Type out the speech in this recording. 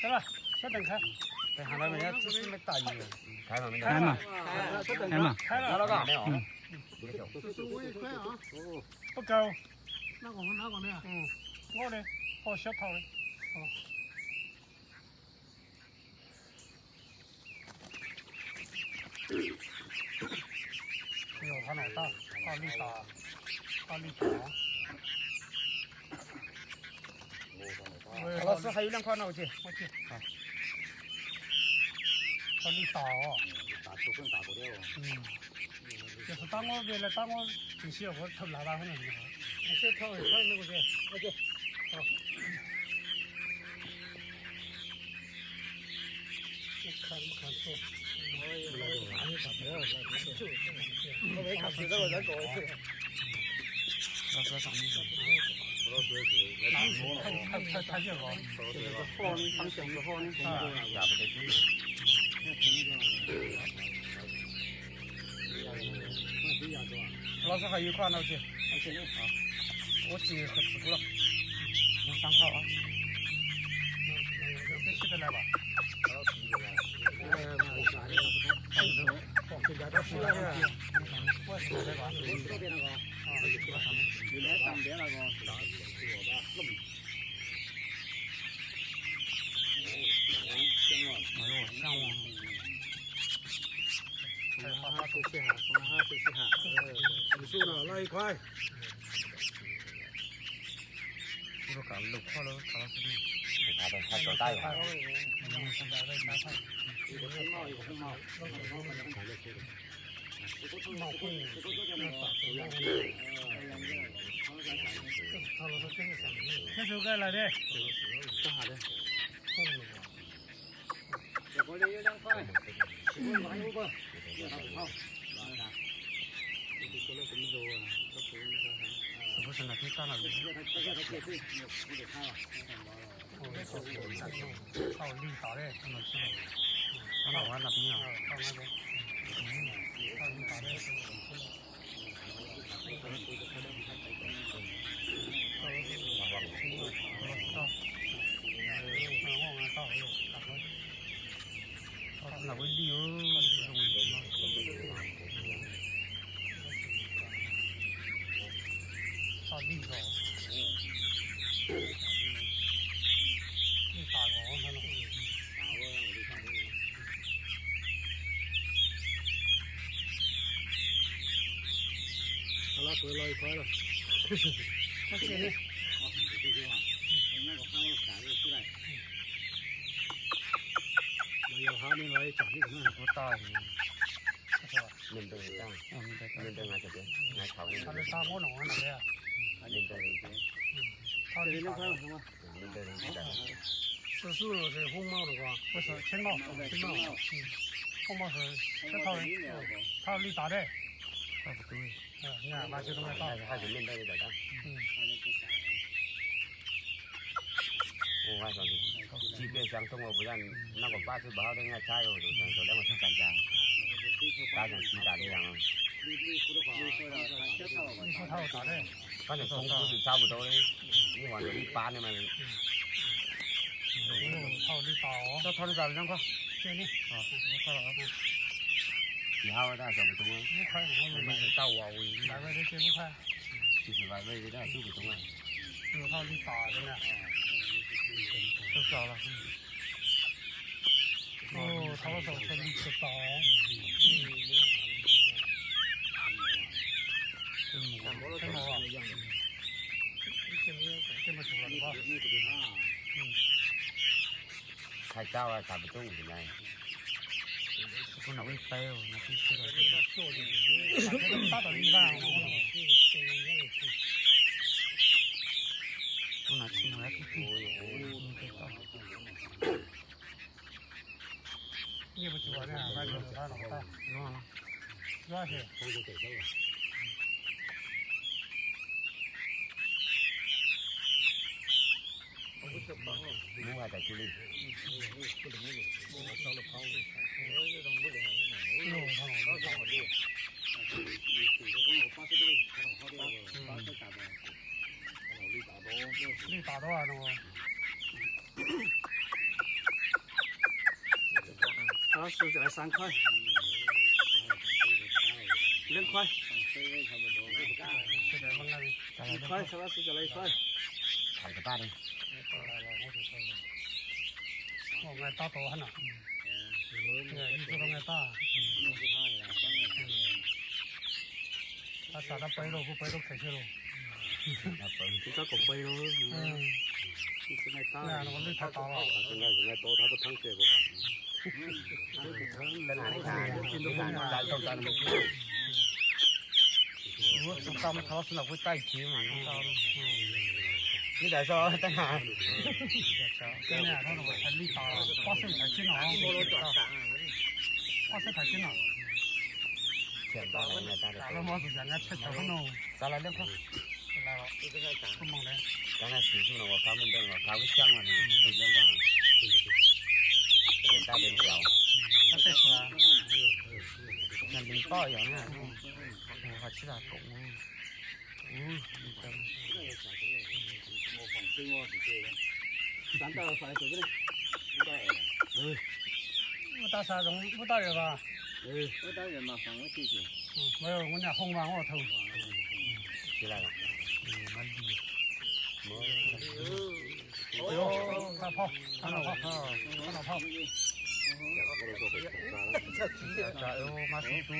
开吧，稍等开。开嘛，开嘛，开嘛。开了。不高。嗯，我的，哦，小套的。哦。 Ua, qhov no tau, tau li tau, tau li tau. Los xwb hais ib leeg qhov no ua tsi? Tau li tau. Yog tab muab ve lawm tab muab tsis siab kuv thauj lav vaj. Los xwb hais ib qho no tsis? Ua tsis qhov txwv kuv los. Xav qhov. Xwb xwb los ces hoob mab no ko. Hoob mab, hoob mab, thauj li tas deb. Nyaj mas tsis tau. Tsis peb xyoo thoob ua puas yog noj kom pab xwb pab hauj dej nyaj tshab tus leej ua thaj kas cas. Tab tsis tas li yam. Pab tus thoob kuv tsis tshab puas tau li. Ib hua ntawd ib pab ne mas. Tau li tas li zoo koj. Tsis hab tab tsis puas tau. Tau ua ua. Tsis tsis vais vej li tab tsis puas tau. Thov tau li tau. Thaij tab tas pem toob ntawd. Kuv no ib teb no tib si. Kuv no tsis mus tib si. Mus hais tas tsis li. Li tas no. Xab Su txawm lawv xab khawb. Leej khawb. Ib khawb, Xab Su txawm lawv ib khawb. Tham kom tag li. Nqaij tob tau hab no. Ib tug nqaij tob. Tab sis dab peb lauj, kuj peb lub khev thiab lauj. Tab kaum peb lauj. Nqaij tob. Tab sis tau mas thov xwb los kuj tau ib tug mas. Li ntawd xwb tab sis. Li ntawd, pob xwb thaiv tsib no. Pob xwb thaiv tsib no. Tsam lawv muab tus yas nyab tshaib tsawv hab no. Xav lawv leej kuj. Kuj moog le. Kab na tsis tug no ua kab muaj nteej los kab lub xyab no nws leej kuj. Ces tab li ntiav. Kab tej suav. Nws li poj yog na. Ho tsis tas koom. Ua tab xav zoo, ua tab yog vas. Ua tab yog mas fas ua tij ces. Ua niam hoo mas ua thaum. Tsis lawm. Tag phauj, tag phauj, tag phauj. Mas xib tub.